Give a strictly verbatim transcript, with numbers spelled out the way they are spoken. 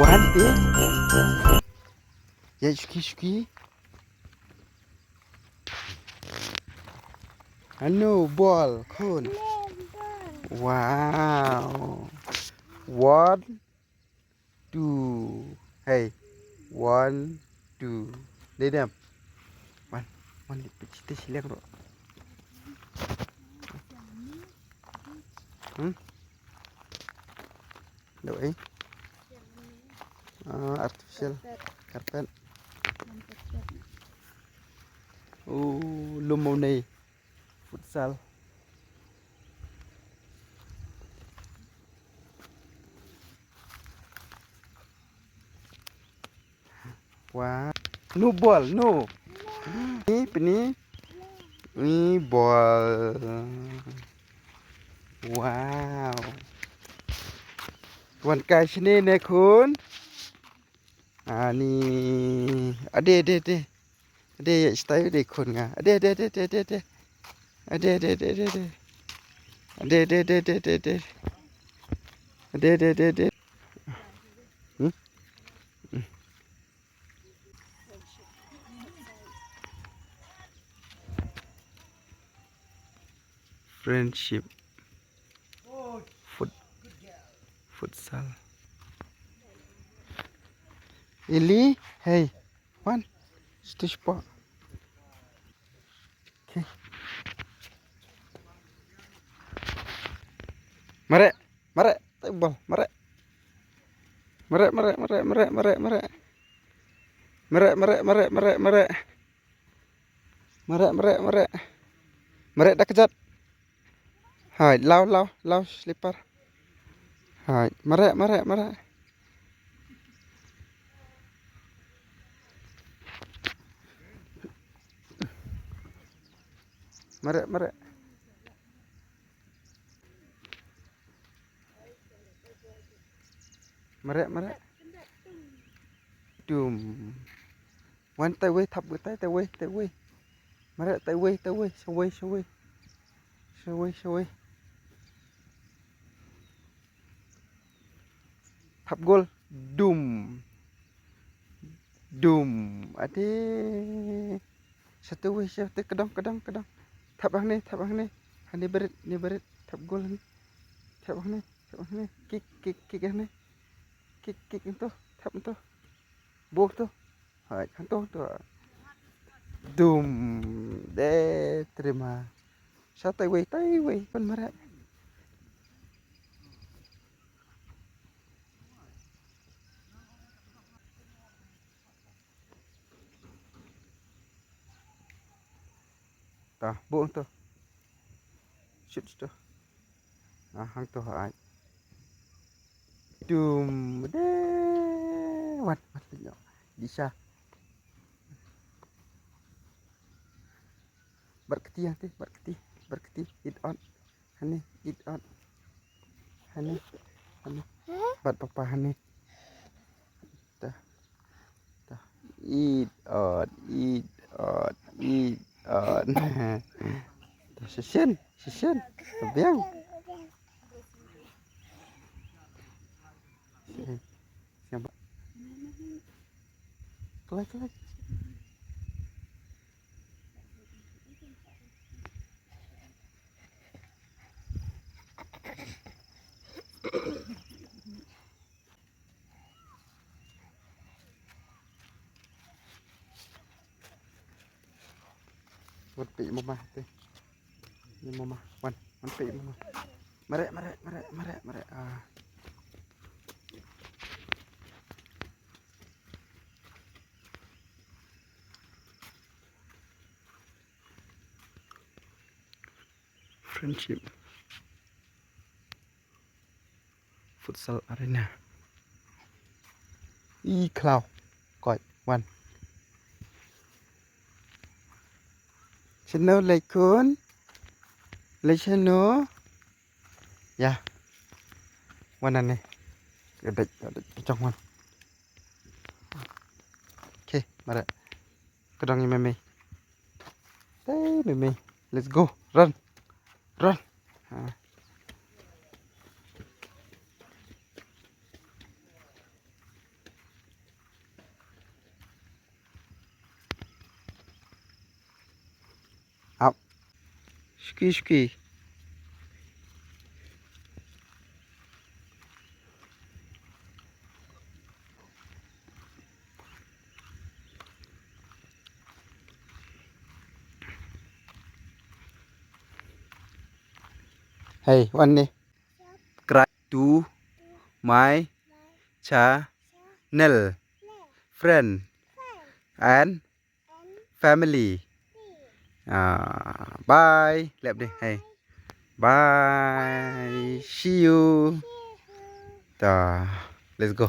Wan te. Ïa shuki shuki. Anu bol khun. Wow. One, two. Hey. One, two. Dei dem. Wan. Wan, peit te shiliang ruh. Hmm? Dei. Ah, artificial carpet. Oh, lum mo nei. Futsal. Wah. Nu bol, nu. Ni, pini. Ni bol. Wow. Wan kai shane ne khun. Ani. Ade, ade, ade. Ade, ya, stai ade khun nga. Ade, ade, ade, ade, ade. Ade, ade, ade, ade, ade. Ade, ade, ade, ade, ade, ade. Ade, ade, ade, ade. Hmm? Hmm. Friendship. Fut-, futsal. Ili, hey, wan. Situ spot. Okay. Mare, mare, table, mare. Mare, mare, mare, mare, mare, mare. Mare, mare, mare, mare, mare. Mare, mare, mare. Mare da kjat. Hai, law, law, law slipper. Hai, mare, mare, mare. Mare, mare. Mare, mare. Dum. Wan tai wei thap wei tai, tai wei, tai wei. Mare tai wei, tai wei, shawei, shawei. Shawei, shawei. Thap gol. Dum. Dum. Ade. Shatu wei, shatu, kedong, kedong, kedong. Thap hangne, thap hangne. Hangne berit, hangne berit. Thap gol hangne. Thap hangne, thap hangne. Kick, kick, kick hangne. Kick, kick nto, thap nto. Bok to. Hai, hangto to. Dum. De trima. Sa tai wei, tai wei. Pan mare. Ta, bok to. Shoot to. Ah, hangto hai. Dum de. Wan, wan, pynïoh. Disha. Bat kti hangti, bat kti, bat kti. It on. Hani, it on. Hani, hani. Bat papa hani. Tah. Tah. It on, it on, it on. Tah, shisien, shisien. Biang. Siapa? Kelak, kelak. Wat peit mama te. Ni mama, wan, wan peit mama. Mare, mare, mare, mare, mare. Ah. Friendship. Futsal arena. I khlaw. Koit, wan. Shano leit khun? Leit shano? Ya. Wan nane. Ka dei, ka dei, ka jong wan. Okay, mare. Ka dang i mei mei. Hey, mei mei. Let's go. Run. Run. Ha. Shuki, shuki. Hey, wan ne. Subscribe to my channel, friend and family. Ah, bye. Lep deh. Hey. Bye. See you. Ta. Let's go.